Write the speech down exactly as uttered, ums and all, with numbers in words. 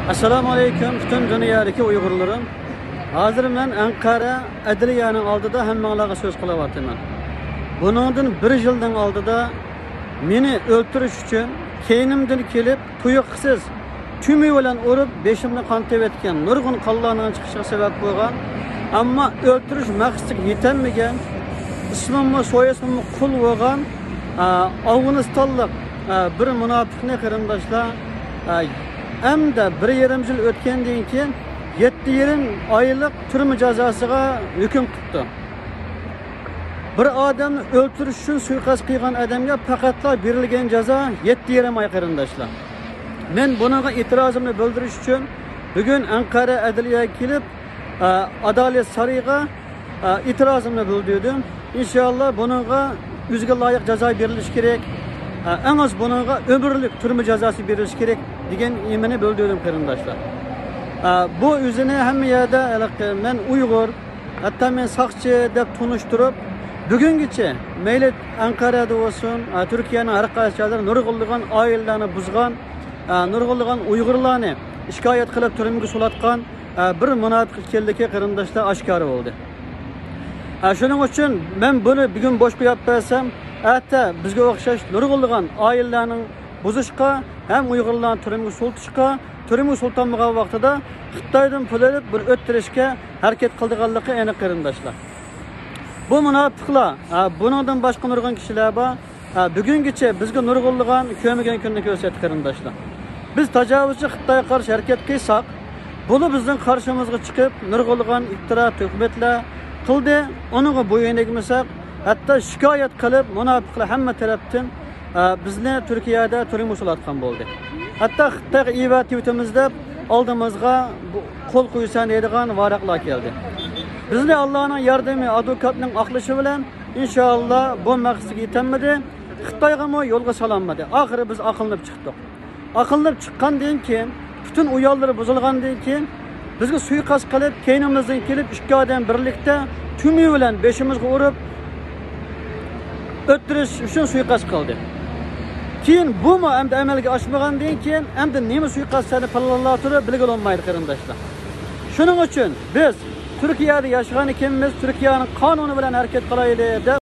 ئەسسالامۇ ئەلەيكۇم، پۈتۈن دۇنيادىكى ئۇيغۇرلىرىم. ھازىر مەن ئەنقەرە ئەدلىيەنىڭ ئالدىدا ھەممىڭلارغا سۆز قىلىۋاتىمەن. بۇنىڭدىن بىر يىلدىن ئالدىدا مېنى ئۆلتۈرۈش ئۈچۈن كەينىمدىن كېلىپ، تۇيۇقسىز تۈمى بىلەن ئۇرۇپ، بېشىمنى قانىتىۋەتكەن، نۇرغۇن قانلارنىڭ چىقىشىغا سەۋەب بولغان، ئەمما ئۆلتۈرۈش مەقسىتىگە يېتەلمىگەن، ئىسمىممۇ سويىسمىمۇ قۇل بولغان، ئە، ئافغانىستانلىق، ئە، بىر مۇناپىقنى، قېرىنداشلار، ئە، ئەمدى بىر يېرىم يىل ئۆتكەندىن كېيىن يەتتە يېرىم ئايلىق تۈرمە جازاسىغا ھۆكۈم قىپتۇ. بىر ئادەمنى ئۆلتۈرۈش ئۈچۈن سۇيىقەست قىلغان ئادەمگە پەقەتلا بېرىلگەن جازا يەتتە يېرىم ئاي، قېرىنداشلار. مەن بۇنىڭغا ئېتىرازىمنى بىلدۈرۈش ئۈچۈن بۈگۈن ئەنقەرە ئەدلىيەگە كېلىپ، ئە، ئادالەت سارىيىغا، ئە، ئېتىرازىمنى بىلدۈردۈم. ئىنشاللا بۇنىڭغا ئۆزىگە لايىق جازا بېرىلىشى كېرەك. ئە، ئەڭ ئاز بۇنىڭغا ئۆمۈرلۈك تۈرمە جازاسى بېرىلىشى كېرەك دېگەن نېمىنى بىلدۈردۈم، قېرىنداشلار. ئە، بۇ ئۆزىنى ھەممە يەردە ھېلىقى مەن ئۇيغۇر، ھەتتا مەن ساقچى دەپ تونۇشتۇرۇپ، بۈگۈنگىچە مەيلى ئەنقەرەدە بولسۇن، ئە، تۈركىيەنىڭ ھەر قايسى جايلىرى نۇرغۇنلىغان ئائىلىلەرنى بۇزغان، ئە، نۇرغۇنلىغان ئۇيغۇرلارنى شىكايەت قىلىپ تۈرمىگە سولاتقان، ئە، بىر مۇناپىق ئىكەنلىكى، قېرىنداشلار، ئاشكارا بولدى. ئە، شۇنىڭ ئۈچۈن مەن بۇنى بۈگۈن بوش قويۇپ بەرسەم، ئەتە بىزگە ئوخشاش نۇرغۇنلىغان ئائىلىلەرنىڭ بۇزۇشقا ھەم ئۇيغۇرلارنى تۈرمىگە سولىتىشقا، تۈرمىگە سولىتالمىغان ۋاقتىدا خىتايدىن پۇل ئېلىپ بۇنى ئۆتتۈرۈشكە ھەرىكەت قىلىدىغانلىقى ئېنىق، قېرىنداشلار. بۇ مۇناپىقلار، ھە، بۇنىڭدىن باشقا نۇرغۇن كىشىلەر بار. ھە، بۈگۈنگىچە بىزگە نۇرغۇنلىغان كۆرمىگەن كۈننى كۆرسەتتى، قېرىنداشلار. بىز تاجاۋۇزچى خىتايغا قارشى ھەرىكەت قىلساق، بۇلار بىزنىڭ قارشىمىزغا چىقىپ نۇرغۇنلىغان ئىپتىرا، تۆھمەتلەر قىلدى. ئۇنىڭغا بويۇن ئەگمىسەك، ھەتتا شىكايەت قىلىپ، مۇناپىقلار ھەممە تەرەپتىن، ئە، بىزنى تۈركىيەدە تۈرمىگە سولاتقان بولدى. ھەتتا خىتايغا ئىۋا تېۋىتىمىز دەپ، ئالدىمىزغا بۇ، قول قويسان دەيدىغان ۋاراقلار كەلدى. بىزنى ئاللانىڭ ياردىمى، ئادۋوكاتنىڭ ئاقلىشى بىلەن، ئىنشائاللا، بۇ مەقسىتىگە يېتەلمىدى. خىتايغىمۇ يولغا سالالمىدى. ئاخىرى بىز ئاقلىنىپ چىقتۇق. ئاقلىنىپ چىققاندىن كېيىن، پۈتۈن ئۇياللىرى بۇزۇلغاندىن كېيىن، بىزگە سۇيىقەست قىلىپ، كەينىمىزدىن كېلىپ، ئىككى ئادەم بىرلىكتە تۈمى بىلەن بېشىمىزغا ئۇرۇپ، ئۆلتۈرۈش ئۈچۈن سۇيىقەست قىلدى. كېيىن بۇمۇ ئەمدى ئەمەلگە ئاشمىغاندىن كېيىن، ئەمدى نېمە سۇيىقەستلەرنى پىلانلاپ تۇرۇپ بىلگىلى بولمايدۇ، قېرىنداشلار. شۇنىڭ ئۈچۈن بىز تۈركىيەدە ياشىغان ئىكەنمىز، تۈركىيەنىڭ قانۇنى بىلەن ھەرىكەت قىلايلى دەپ،